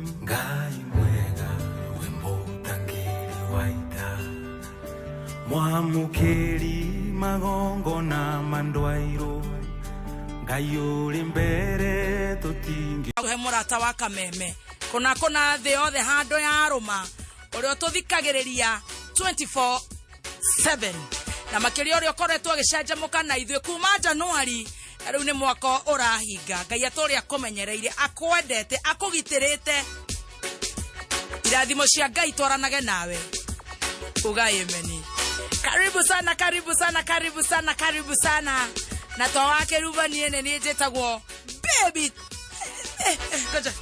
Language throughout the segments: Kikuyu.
Ngai mwega rwĩmbo ũtangĩrĩ waita mwamũkĩri magongona mandwairwo Ngai ũrĩ mbere tũtingĩ he mũrata wa kameme kũna kũna thĩ yothe handũ ya rũma ũrĩa ũtũthikagĩrĩria 24/7 na makĩria ũrĩa ũkoretwo agĩcanjamũka na ithuĩ kuma Januari na rĩu nĩ mwaka ũrahinga. Ngai atũrĩa akũmenyereire, akwendete, akũgitĩrĩte. Irathimo cia Ngai twaranage nawe. Uga ameni. Karibu sana, karibu sana, karibu sana, karibu sana. Na twa wa kĩruba niĩ nĩ niĩ njĩtagwo baby. Ngoja.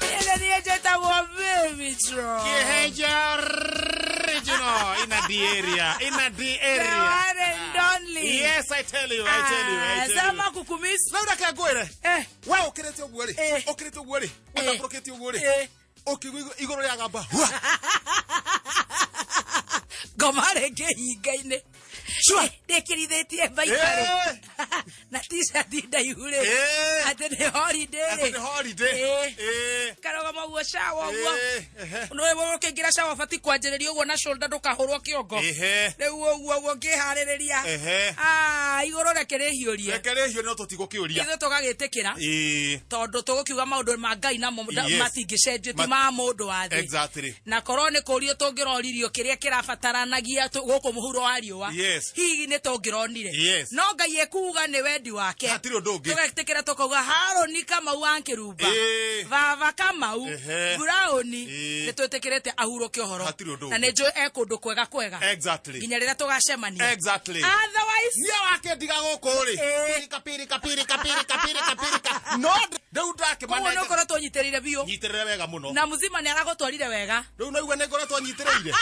Niĩ nĩ niĩ njĩtagwo baby Tro. Kiheja original in a D area, in a D The area. one and only. Yes, I tell you, I tell you, I Ah, tell Sema you. kukumisi. Rĩu reke ngwĩre Eh, we ũkĩrĩte ũguo rĩ Eh. ũkĩrĩte ũguo rĩ Eh. ũtambũrũkĩte ũguo rĩ eh. ũkĩigua igũrũ rĩa gamba hua Ngoma rĩngĩ hinga-inĩ. Sure. Ndĩkĩrithĩtie mbaika rĩ. Eh. Na t-shirt ndaihu rĩ. Eh. Atĩ nĩ holiday Atĩ rĩ. nĩ holiday. Eh. Eh. Karũgama ũguo shower ũguo. Eh, ehe. Nĩ ũkĩingĩra shower ũbatiĩ kwanjĩrĩria ũguo na shoulder ndũkahũrwo kĩongo. Ehe. Rĩu ũguo ũguo ngĩharĩrĩria. Ehe. Ah, igũrũ reke rĩhiũrie. Reke rĩhiũ no tũtigũkĩũria. Ithuĩ tũgagĩtĩkĩra. Ĩĩ. Tondũ tũgũkiuga maũndũ ma Ngai namo Yes. matingĩcenjio ti ma mũndũ wa thĩ. Exactly. Na korwo nĩ kũrio tũngĩroririo kĩrĩa kĩrabataranagia gũkũ mũhuro wa riũa. Yes. Hihi nĩ tũngĩronire. Yes. No Ngai ekuga nĩ wendi wake. Hatirĩ ũndũ ũngĩ. Tũgetĩkĩra tũkauga Harũni Kamau wa Nkĩrumba. Ĩĩ. Baba Kamau. Ehe. Buraũni. Ĩĩ. Nĩ twĩtĩkĩrĩte ahurũke ũhoro. Hatirĩ ũndũ Na ũngĩ. nĩ njũĩ e kũndũ kwega kwega. Exactly. Nginya rĩrĩa tũgacemania. Exactly. Otherwise. Niĩ wake ndiga gũkũ rĩ. Ĩĩ. Pirika pirika pirika pirika pirika pirika. No rĩu Koguo nĩ ndakĩmanengera. ũkoretwo ũnyitĩrĩire biũ. Nyitĩrĩre wega mũno. Na mzima nĩ aragũtwarire wega. Rĩu naigua nĩ ngoretwo nyitĩrĩire.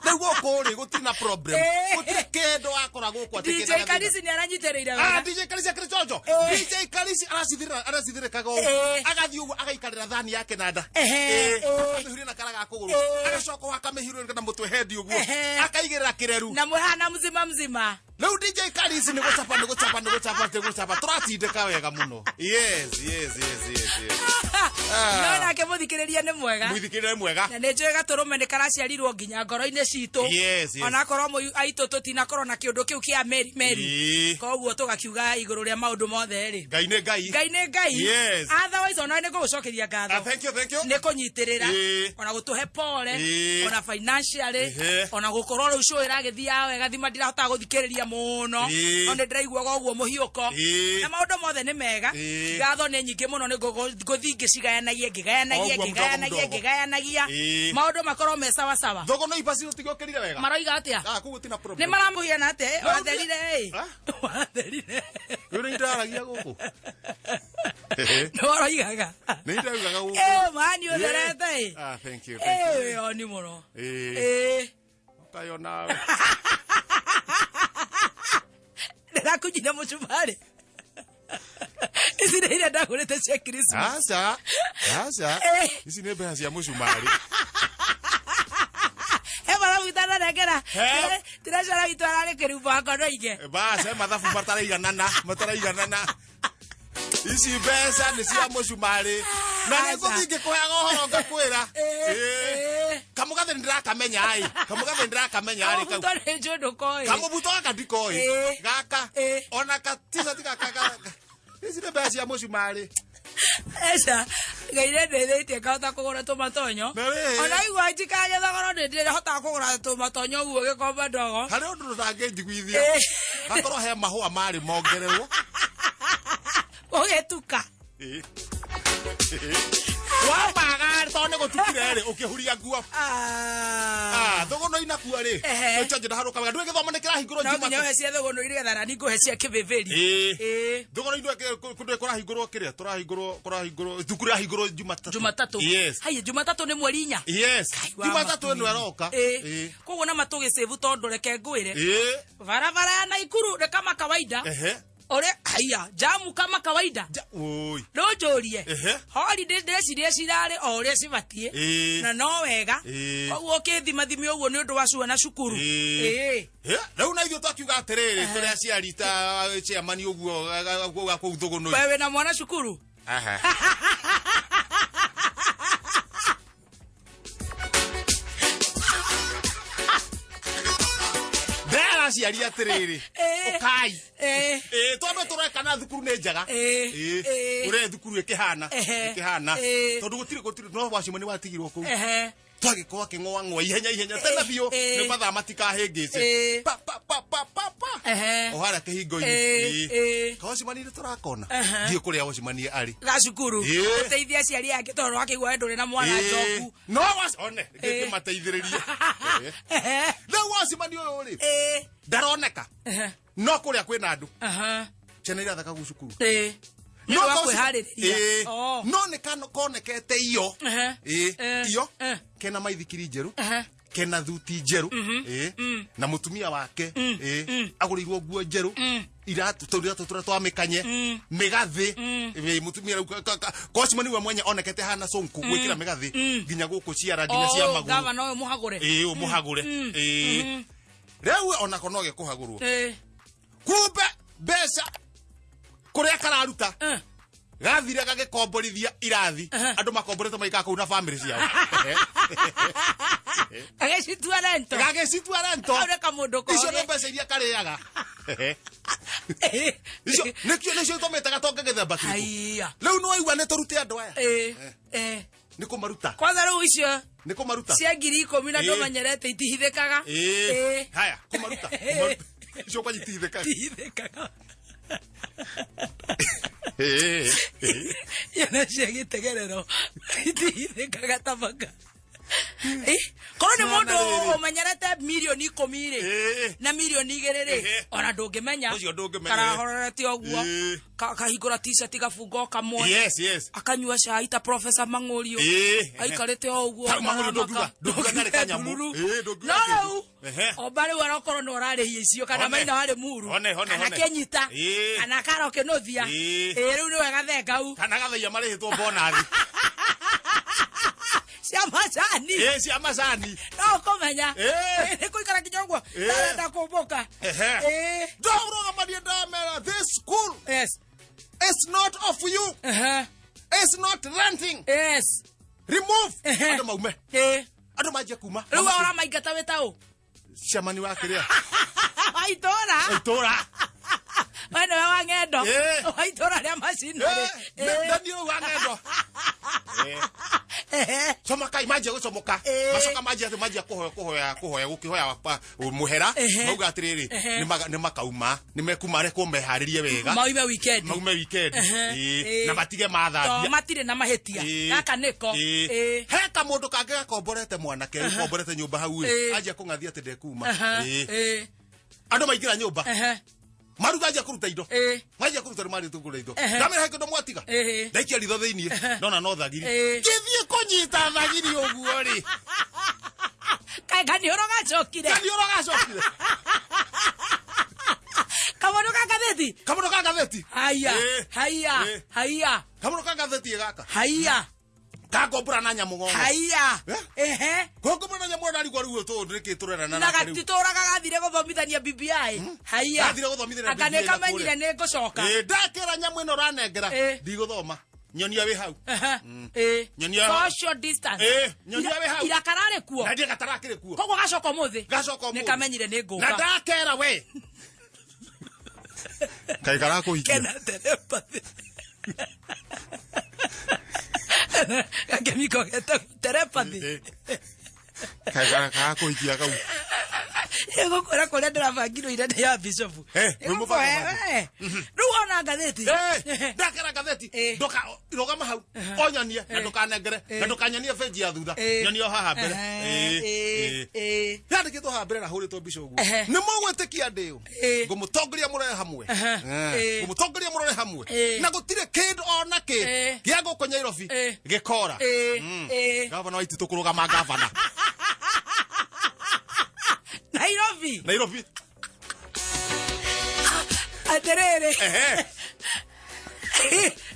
Rĩu gũkũ rĩ gũtirĩ na problem. Ĩĩ. Gũtirĩ kĩndũ wakora gũkũ atĩ DJ kĩna gathĩna. Karisi nĩ aranyitĩrĩire Ah, wega. DJ Karisi akĩrĩ chonjo. Ĩĩ. DJ Karisi aracithirĩra aracithirĩkaga ũguo. Ĩĩ. Agathiĩ ũguo agaikarĩra thani ya kĩnanda. Ehe. Ĩĩ. Ĩĩ. Akamĩhuria na kara ga kũgũrũ. Ĩĩ. Agacoka ũguo akamĩhiũrĩrĩka na mũtwe hendi ũguo. Ehe. Akaigĩrĩra kĩreru. Na mũhana mzima mzima. Rĩu DJ Karisi nĩ gũcaba nĩ gũcaba nĩ gũcaba nĩ gũcaba tũratindĩka wega mũno. Yes, yes, yes, yes, yes. No nake mũthikĩrĩria nĩ mwega. Mũthikĩrĩria nĩ mwega. Na nĩ njũĩ gatũrũme nĩ karaciarirwo nginya ngoro-inĩ citũ. Yes, yes. Onakorwo mũi aitũ tũtinakorwo na kĩũndũ kĩu kĩa meri meri. Ĩĩ. Koguo tũgakiuga igũrũ rĩa maũndũ mothe rĩ. Ngai nĩ Ngai. Ngai nĩ Ngai. Yes. Otherwise onawe nĩ ngũgũcokeria ngatho. Ah, thank you, thank you. Nĩ kũnyitĩrĩra. Ĩĩ. Ona gũtũhe pole. Ĩĩ. Ona financially. Ehe. Ona gũkorwo rĩu show ĩragĩthiaga wega thima ndirahotaga gũthikĩrĩria mũno. Ĩĩ. No nĩ ndĩraiguaga ũguo mũhiũko. Ĩĩ. Na maũndũ mothe nĩ mega. Ĩĩ. Ngatho nĩ nyingĩ mũno nĩ ngũthiĩ ngĩcigayanagia ngĩgayanagia Oguo mũdogo ngĩgayanagia mũdogo. ngĩgayanagia. Ĩĩ. Maũndũ makorwo me sawa sawa. Thogo no ibaci ũtigũkĩrire wega. Maroiga atĩa? Ah, kũu gũtirĩ na Nĩ problem. maramũhiana atĩa? No, Watherire ĩ. Ah? Watherire. Rĩu nĩ ndaragia gũkũ. Nĩ waroigaga. Nĩ ndaugaga gũkũ. Eh, mani ũtherete ĩ. Ah, thank you, thank you. Eh, oni mũno. Ĩĩ. Eh. Kayo nawe. Ndĩrakunyire mũcumarĩ. Ici nĩ iria ndagũrĩte cia Christmas. Aca. Aca. Eh. Ici nĩ mbeca cia mũcumarĩ. He mathabu itananengera. He. Tiracora witũ ararĩ kĩrumba wakwa no ige. Bas, he mathabu mataraiganana, mataraiganana. Ici mbeca nĩ cia mũcumarĩ. Na nĩ ngũthiĩ ngĩkũheaga ũhoro ngakwĩra. Eh, Ĩĩ. eh. Kamũgathĩ nĩ ndĩrakamenya ĩ. Kamũgathĩ nĩ ndĩrakamenya rĩ kau. Kamũbuto nĩ njũĩ ndũkoĩ. Kamũbuto gaka ndikoĩ. Ĩĩ. Gaka. Ĩĩ. Ona ka t-shirt gaka gaka. Ici nĩ mbeca cia mũcumarĩ. Eca, Ngai nĩ ndeithĩtie ngahota kũgũra tũmatonyo. Na rĩ. Ona igua njikagia thogora nĩ ndĩhotaga kũgũra tũmatonyo ũguo gĩkombe ndogo. Harĩ ũndũ ũtangĩnjiguithia. Ĩĩ. Hakorwo he mahũa marĩ mongererwo. Ũgĩtuka. Ĩĩ. Wamaga tondũ nĩ gũtukire rĩ ũkĩhuria nguo. Ah. Ah, thũgũno inakua rĩ. Ehe. Nĩkĩo ndaharũka wega. Ndũĩ gĩthomo nĩ kĩrahingũrwo No nginya Jumatatu. ũhe cia thũgũnũ iria getha nani ngũhe cia kĩbĩbĩri. Ĩĩ. Ĩĩ. Thũgũnũ indũ kũrahingũrwo kĩrĩa tũrahingũrwo kũrahingũrwo thukuru ĩrahingũrwo Jumatatũ. Jumatatũ. Yes. Haiya Jumatatũ nĩ mweri inya. Yes. Wa Jumatatũ ĩno makuĩri. ĩroka. Ĩĩ. Ĩĩ. Koguo na matũgĩcĩbu tondũ reke ngwĩre. Ĩĩ. Barabara ya Naikuru nĩ kama kawaida. Ehe. Ũrĩa haiya jamu kama kawaida. Oi. Ndũnjũrie. Ehe. Holiday ndĩreciria cirarĩ o ũrĩa cibatiĩ. Na no wega. Koguo ũkĩthimathimia ũguo nĩ ũndũ wa ciana cukuru. Ĩĩ. Ĩĩ. Rĩu na ithuĩ twakiuga atĩrĩrĩ, tũrĩ aciari ta chairman ũguo wa kũu Thũgũnũi. Wewe na mwana cukuru. Aha. Ndera aciari atĩrĩrĩ, ũkai. Ĩĩ, twambe tũrore kana thukuru nĩ njega. Ĩĩ. Ĩĩ. Ũrĩa thukuru ĩkĩhana. Ĩkĩhana. Tondũ gũtirĩ gũtirĩ no wacimani watigirwo kũu. Twagĩkorwo akĩng'oa ng'oa ihenya ihenya tene biũ nĩ mathaa matikahĩngĩce. Pa pa pa pa pa pa. O harĩa kĩhingo-inĩ. Kawacimani nĩ tũrakona. Ndiĩ kũrĩa wacimani arĩ. Ga cukuru. Ĩĩ. Ũteithie aciari ake tondũ wakĩigua we ndũrĩ na mwana njoku. No one ngĩmateithĩrĩrie. Rĩu wacimani ũyũ rĩ ndaroneka no kũrĩa kwĩna andũ ciana irathaka gũ cukuru. Nĩ No ũndũ wa kwĩharĩrĩria. kwĩharĩrĩria. Oh. No nĩ konekete iyo. Ĩĩ, iyo kena maithikiri njerũ, kena thuti njerũ. Ĩĩ. Na mũtumia wake, ĩĩ, agũrĩirwo nguo njerũ, iratũ tũu iratũ tũrĩa twa mĩkanye, mĩgathĩ. Ĩĩ, mũtumia rĩu kocimani we mwenye onekete hana cũnkũ gwĩkĩra mĩgathĩ nginya gũkũ ciara nginya cia Oh, magũrũ. Gavana ũyũ mũhagũre. Ĩĩ, ũmũhagũre. Ĩĩ, rĩu onako no gekũhagũrwo. Kumbe mbeca kũrĩa kararuta gathire gagĩkomborithia irathi. Andũ makomborete maikara kũu na bamĩrĩ ciao. Agĩcitua rento. Gagĩcitua rento. Kau nĩ kamũndũ Icio nĩ kogĩ. mbeca iria karĩaga. Icio nĩkĩo nĩcio itũmĩte gatonge gĩthemba kĩrĩkũ. Haiya. Rĩu nĩwaigua nĩ tũrute andũ aya. Ĩĩ. Nĩ kũmaruta. Kwanza rĩu icio Nĩ kũmaruta. cia 10,000 na ndũmenyerete itihithĩkaga. Ĩĩ. Haya, kũmaruta. Kũmaruta. Icio kwanja itihithĩkaga. Itihithĩkaga. Ciana cia gĩtegerero itihithĩkaga ta baka. Korwo nĩ mũndũ Ciana rĩrĩ. ũmenyerete 10,000,000 rĩ na 2,000,000 rĩ, ona ndũngĩmenya. Ũcio ndũngĩmenya. Karahorerete ũguo. Kahingũra t-shirt gabunga o kamwe. Yes, yes. Akanyua cai ta Professor Mang'ũriũ. Aikarĩte o ũguo. Ta Mang'ũriũ ndũngiuga- ndũngiuga ndarĩ kanyamũ. Ndururu. Ĩĩ, ndũngiuga No kĩndũ. rĩu omba rĩu arokorwo nĩ ũrarĩhia icio kana One. maina warĩ muru One, one, kana one. kĩnyita kana karo kĩnũthia. Ĩĩ, rĩu nĩwe gathengau. Kana gathaiya marĩhĩtwo bonathi. Cia macani. Ĩĩ, cia macani. No ũkũmenya. Nĩ kũikara nginya ũguo. Ndarenda kũmbũka. Ndũrũgamanie ndamera this school is not of you. It's not renting. Remove. Andũ maume. Andũ manjie kuma. Rĩu we ũramaingata wĩ ta ũ? Cemani wa kĩrĩa? Wa itũra. Itũra. We nĩwe wa ng'endo. Wa itũra rĩa macinarĩ. Ndaniĩ rĩu wa ng'endo. Comokai, manjia gũcomoka. Macoka manjia manjia kũhoya kũhoya kũhoya gũkĩhoya mũhera. Mauga atĩrĩrĩ, nĩ makauma, nĩ mekuma rekwo meharĩrie wega. Maume weekend. Maume weekend. Na matige To mathambia. matirĩ na mahĩtia. Gaka nĩko. He kamũndũ kangĩ gakomborete mwanake ũkomborete nyũmba hau ĩ anjia kũng'athia atĩ ndekuma. Andũ maingĩra nyũmba. Maruga anjia kũruta indo. Manjia kũruta nĩ marĩte kũruta indo. Ndamera he kĩndũ mwatiga. Ndaikia ritho thĩiniĩ. Ndona no thagiri. Ngĩthiĩ kũnyita thagiri ũguo rĩ. Kaĩ kaniũrũ gacokire. Kaniũrũ gacokire. Kamũndũ ka ngathĩti. Kamũndũ ka ngathĩti. Haiya. Haiya. Haiya. Kamũndũ ka ngathĩti gaka. Haiya. Kangombũra na nyamũ ng'ong'o. Haiya. Kongombũra na nyamũ ndarigwo rĩu tũũ nĩkĩ tũrerana Na nake rĩu. gatitũraga gathire gũthomithania BBI. Haiya. Gathire gũthomithania Anga BBI nĩ na kamenyire kũrĩa. nĩ ngũcoka. Ĩĩ, ndakĩra nyamũ ĩno ũranengera. Ndigũthoma. Nyonia wĩ hau. Nyonia Social distance. Ĩĩ, nyonia wĩ hau. Ira kararĩ kuo. Na ndiĩ gatarakĩrĩ kuo. Koguo gacoka ũmũthĩ. Gacoka ũmũthĩ. Nĩ kamenyire nĩ ngũka. Na ndakera we. Kaĩ karakũhikia. Kena telepathy. Gakemiko getagwo telepathy. Kaĩ karakũhikia kau. Ĩgũkwĩra kũrĩa ndĩrabangirwo ira nĩ ya bishop. Wĩ mũbango Ĩgũkũhe, waku. Rĩu ona ngathĩti. Ndakera ngathĩti. Ndoka rũgama hau. Onyonie na ndũkanengere na ndũkanyonie benji ya thutha. Nyonie o haha mbere. Yandĩkĩtwo haha mbere na hũrĩtwo mbica ũguo. Nĩ mũgwĩtĩkia ndĩ ũ. Ngũmũtongoria mũrore hamwe. Ngũmũtongoria mũrore hamwe. Na gũtirĩ kĩndũ ona kĩ gĩa gũkũ Nyairobi gĩkora. Gavana wa Ititũ kũrũgama gavana. Nairobi. Nairobi. Atĩrĩrĩ. Ehe.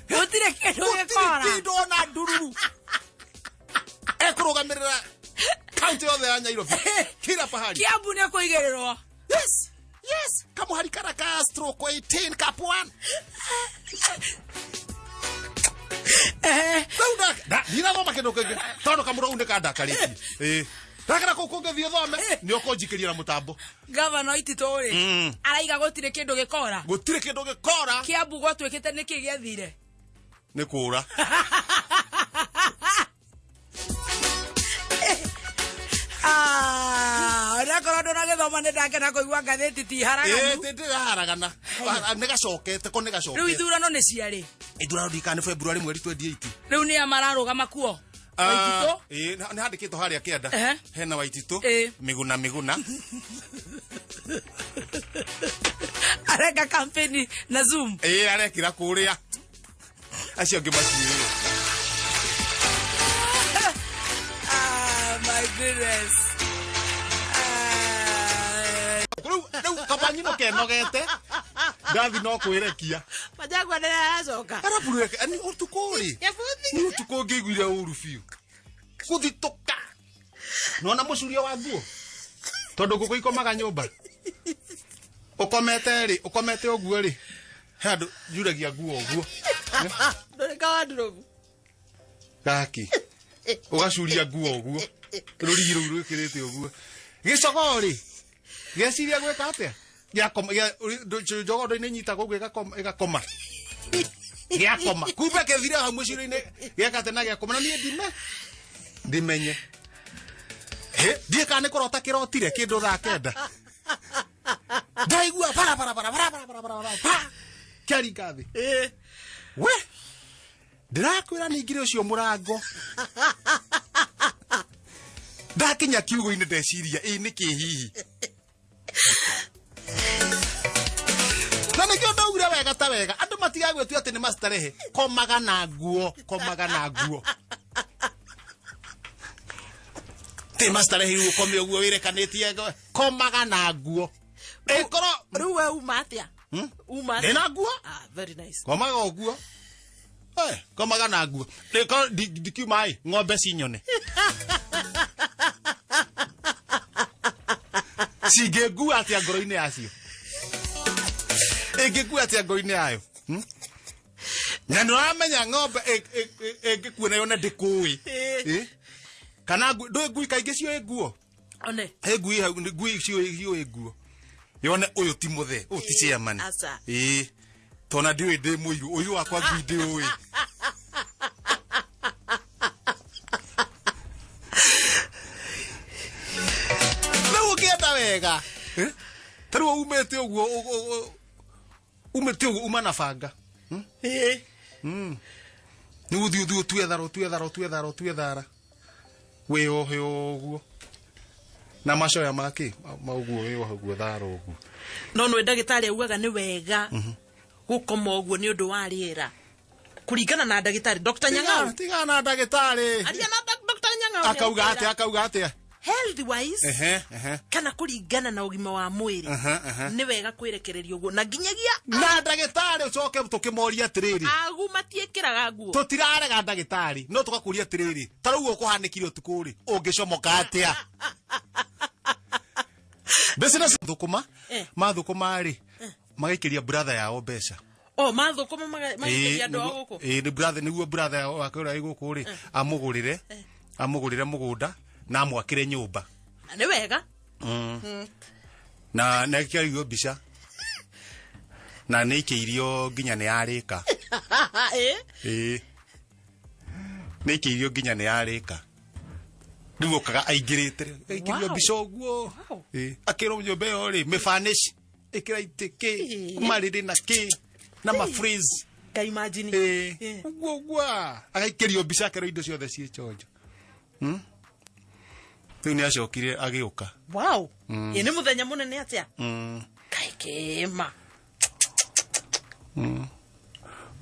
Gũtirĩ kĩndũ Gũtirĩ gĩkora. kĩndũ ona ndururu. Ekũrũgamĩrĩra kaunti yothe ya Nairobi kila pahali. Kiambu nĩ kũigĩrĩrwo. Yes, yes, kamuhari kara ka stroke 18 cap 1. Ehe. Rĩu ndirathoma kĩndũ kĩngĩ tondũ kamũrau nĩ kandakarĩtie. Ĩĩ. Ndakĩra kũu kũngĩthiĩ ũthome nĩ ũkũnjikĩria na mũtambo. Gavana Waititũ rĩ, araiga gũtirĩ kĩndũ gĩkora. Gũtirĩ kĩndũ gĩkora. Kiambu gwatuĩkĩte nĩkĩ gĩathire? Nĩ kũra. Ah, onakorwo ndũnagĩthoma nĩ ndakena kũigua ngathĩti ti Ĩĩ haraganu. ndĩraharagana. Nĩ gacokete ko nĩ Rĩu gacokete. ithurano nĩ ciarĩ. Ithurano ndikana nĩ February mweri 28. Rĩu nĩ a mararũgama kuo? Waititũ? Ĩĩ nĩ handĩkĩtwo harĩa kĩanda. Ehe. Hena Waititũ. Ĩĩ. Miguna Miguna. Areka campaign na Zoom. Ĩĩ arekĩra kũrĩa. Acio angĩ matiũĩ. Ah, my goodness. Ah. Rĩu kamanyino kenogete. Ndathi no kwĩrekia. Majagua nĩ aracoka. Arabu reke nĩ ũtukũ rĩ. Yabuthi. Nĩ ũtukũ ngĩiguire ũru biũ. Gũthitũka. Nona mũcuria wa nguo. Tondũ ngũkũ ikomaga nyũmba. Ũkomete rĩ, ũkomete ũguo rĩ. He handũ njuragia nguo ũguo. Ndũrĩ kawandurobu. Gaki. Ũgacuria nguo ũguo. Rũrigi rũu rwĩkĩrĩte ũguo. Gĩcogoo rĩ. Gĩeciria gwĩka atĩa? Gĩakoma njogoo ndũ-inĩ inyitagwo ũguo ĩgakoma. Gĩakoma. Kumbe kĩthire hau mũciri-inĩ gĩeka atĩa na gĩakoma na niĩ ndime. Ndimenye. Hĩ, ndiĩ kana nĩ kũrota kĩrotire kĩndũ thaa kenda. Ndaigua bara bara bara bara bara bara bara bara. Kĩaringa thĩ. We. Ndĩrakwĩra ningire ũcio mũrango. Ndakinya kiugo-inĩ ndeciria ĩ nĩkĩ hihi. Na nĩkĩo ndaugire wega ta wega andũ matigagwĩtua atĩ nĩ mastarehe. Komaga na nguo, komaga na nguo. Ti mastarehe rĩu ũkome ũguo wĩrekanĩtie, komaga na nguo. Ĩkorwo Rĩu we uma atĩa? Uma atĩa? Ndĩna nguo? Ah, very nice. Komaga ũguo. Komaga na nguo. Rĩkorwo ndikiuma ĩ, ng'ombe cinyone. Cingĩngua atĩa ngoro-inĩ yacio? Ĩngĩkua atĩa ngoro-inĩ yayo? Na nĩ ũramenya ng'ombe ĩngĩkuona yone ndĩkũĩ. Kana ndũĩ ngui kaingĩ ciũĩ nguo? One. He ngui hau, ngui ciũĩ nguo. Yone ũyũ ti mũthee, ũyũ ti chairman. Aca. Ĩĩ. Tona ndiũĩ ndĩ mũirũ, ũyũ wakwa ngui ndĩũĩ. Rĩu ũngĩenda wega. Ta rĩu umĩte ũguo, umĩte ũguo, uma na banga. Nĩ ũthiĩ ũthiĩ ũtue thara, ũtue thara, ũtue thara, ũtue thara. Wĩyohe ũguo. Na macoya make, ma ũguo wĩyohe ũguo thara ũguo. No nĩ ndagĩtarĩ augaga nĩ wega gũkoma ũguo nĩ ũndũ wa rĩera. Kũringana na ndagĩtarĩ Dr. Nyang'au. Tigana na ndagĩtarĩ. Aria na Dr. Nyang'au. Akauga atĩa, akauga atĩa? Health wise. Ehe, ehe. Kana kũringana na ũgima wa mwĩrĩ. Ehe, ehe. Nĩ wega kwĩrekereria ũguo na nginyagia na ndagĩtarĩ ũcoke tũkĩmoria atĩrĩrĩ. Agu matiĩkĩraga nguo. Tũtirarega ndagĩtarĩ, no tũgakũria atĩrĩrĩ, ta rĩu ũkũhanĩkire ũtukũ rĩ, ũngĩcomoka atĩa? Business thũkũma, mathũkũma rĩ, magaikĩria brother yao mbeca. O, mathũkũma magaikĩria andũ a gũkũ? Ĩĩ, nĩ brother, nĩguo brother yao wake ũrĩa wĩ gũkũ rĩ, amũgũrĩre mũgũnda na amwakĩre nyũmba. Na nĩ wega. Na nĩ akĩarĩirio mbica. Na nĩ ikĩirio nginya nĩ yarĩka. Ĩĩ. Nĩ ikĩirio nginya nĩ yarĩka. Rĩu okaga aingĩrĩte rĩ, aikĩrio Wow. mbica ũguo. Wow. Ĩĩ. Akĩrwo nyũmba ĩyo rĩ, mĩbanici, ĩkĩra itĩ kĩ, marĩrĩ na kĩ, na ma freeze. Ka imagine. Ĩĩ. Ũguo ũguo. Agaikĩrio mbica akerwo indo ciothe ciĩ chonjo. Rĩu nĩ acokire agĩũka. Wow. Ĩ nĩ mũthenya mũnene atĩa? Kaĩ kĩma.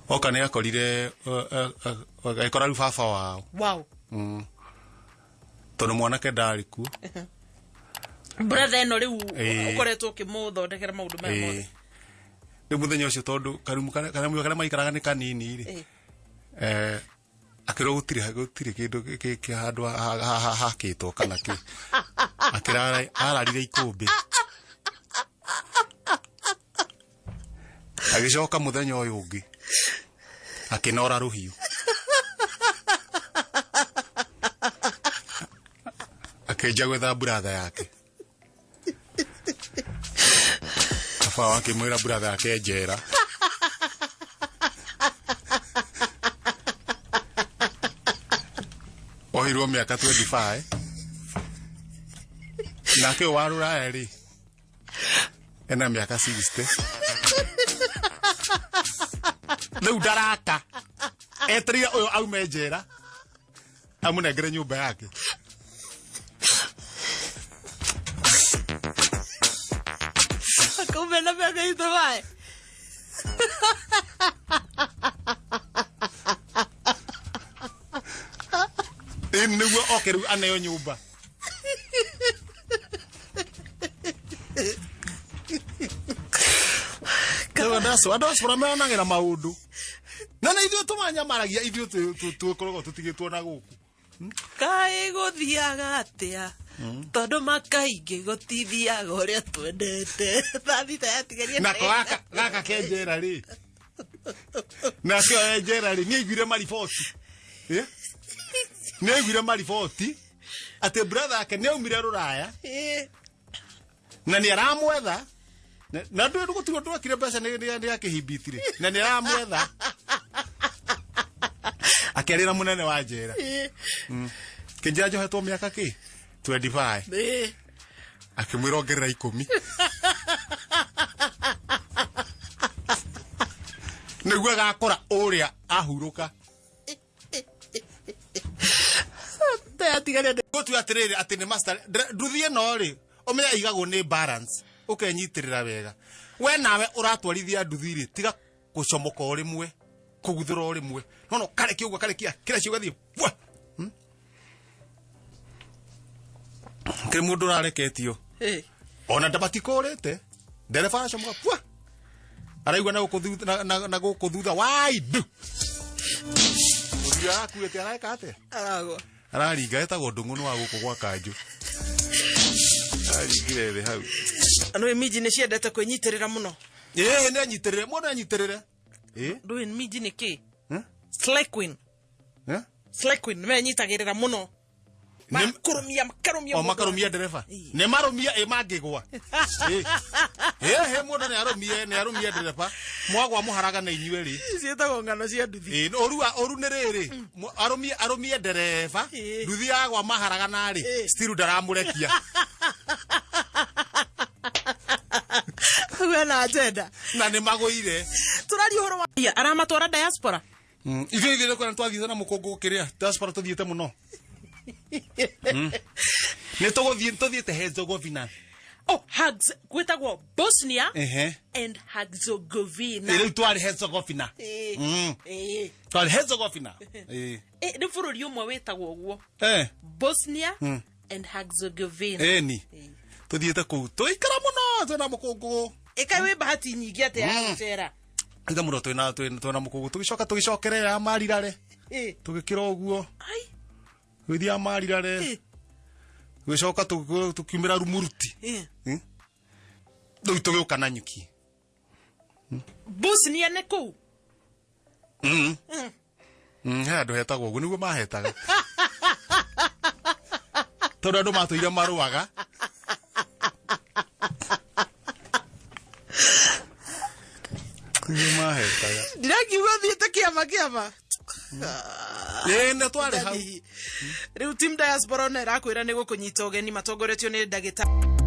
Oka nĩ akorire, agĩkora rĩu baba wao. Wow. Tondũ mwanake ndarĩ kuo. Brother ĩno rĩu ũkoretwo ũkĩmũthondekera maũndũ maya mothe. Rĩu mũthenya ũcio tondũ karumu karĩa karĩa karĩa maikaraga nĩ kanini rĩ, akĩrwo gũtirĩ kĩndũ kĩ handũ hakĩtwo kana kĩ. Akĩrara ararire ikũmbĩ. Agĩcoka mũthenya ũyũ ũngĩ akĩnora rũhiũ. Akĩnja gwetha buratha yake. Baba akĩmwĩra buratha yake njera. Ohirwo mĩaka 25. Nake ũyũ wa rũraya rĩ ena mĩaka 60. Rĩu ndaraka etereire ũyũ aume njera amũnengere nyũmba yake. Akaume na mĩaka ithabae. Ĩ nĩguo oke rĩu aneo nyũmba. Rĩu andũ acio meonagĩra maũndũ. Na nĩ ithuĩ tũmanyamaragia, ithuĩ tũkoragwo tũtigĩtwo na gũkũ. Kaĩ gũthiaga atĩa? Tondũ makaingĩ gũtithiaga ũrĩa twendete. Thaa thita yatigaria. Nako gaka ke njera rĩ, nake e njera rĩ, nĩaiguire mariboti. Nĩaiguire mariboti atĩ brother yake nĩaumire rũraya na nĩ aramwetha na ndũ gũtirĩ ũndũ ekire mbeca nĩ akĩhimbitire na nĩ aramwetha. Akĩarĩra mũnene wa njera. Kĩnjĩra njohetwo mĩaka kĩ 25. Akĩmwĩra ongerera 10. Nĩguo agakora ũrĩa ahurũka. Yatigaria. Gũtua atĩrĩrĩ atĩ nĩ master nduthi ĩno rĩ, ũmenye igagwo nĩ balance, ũkenyitĩrĩra wega. We nawe ũratwarithia nduthi rĩ, tiga gũcomoka o rĩmwe, kũguthũra o rĩmwe. No karekia ũguo, karekia kĩrĩa ciũgathiĩ bua. Kĩrĩ mũndũ ũrareketio ona ndabatikũrĩte ndereba aracomoka bua, araigua na gũkũ thutha na gũkũ thutha waidu mũthuri arakuĩte areka atĩa? Aragwa. Araringa etagwo ndũng'ũ wa gũkũ gwa kanjũ araringire thĩ hau. Nĩ minji nĩ ciendete kwĩnyitĩrĩra mũno. Ĩĩ, nĩ anyitĩrĩre mũndũ anyitĩrĩre. Ĩĩ. Ndũĩ minji nĩ kĩ? Eh? Slay queen. Eh? Slay queen menyitagĩrĩra mũno. Makarũmia makarũmia. O makarũmia ndereba. Nĩ marũmia ĩ mangĩgwa. Ĩĩ he mũndũ nĩ arũmie, nĩ arũmie ndereba. Mwagwa mũharagane inyuĩ rĩ. Ciĩtagwo ng'ano cia nduthi. Ĩĩ ũru nĩ rĩrĩ. Arũmie ndereba. Nduthi yagwa maharagana rĩ. Still ndaramũrekia. We na agenda. Na nĩ magũire. Tũraria ũhoro wa aramatwara diaspora. Ithuĩ ithuĩ kwena twathiĩte na mũkũngũ kĩrĩa diaspora tũthiĩte mũno. Nĩ tũgũthiĩ tũthiĩte Herzegovina. Oh, Hags gwĩtagwo Bosnia and Herzegovina. Rĩu twarĩ Herzegovina. Twarĩ Herzegovina. Nĩ bũrũri ũmwe wĩtagwo ũguo. Bosnia and Herzegovina. Ĩni. Tũthiĩte kũu tũikara mũno twĩna mũkũngũ. Ĩkaĩ wĩ bahati nyingĩ atĩa ya gũcera. Ithe mũno twĩna mũkũngũ tũgĩcoka tũgĩcokerera marirare. Tũgĩkĩra ũguo. Tũgĩthiĩ marirare. Tũgĩcoka tũkiumĩra Rumuruti. Rĩu tũgĩũka na nyuki. Bosnia nĩ kũu? He handũ hetagwo ũguo nĩguo mahetaga. Tondũ andũ matũire marũaga. Nĩguo mahetaga. Ndirakiuga thiĩte kĩama kĩama. Ĩĩ nĩ twarĩ hau. Rĩu team diaspora ona ĩrakwĩra nĩ gũkũnyita ũgeni matongoretio nĩ ndagĩtarĩ.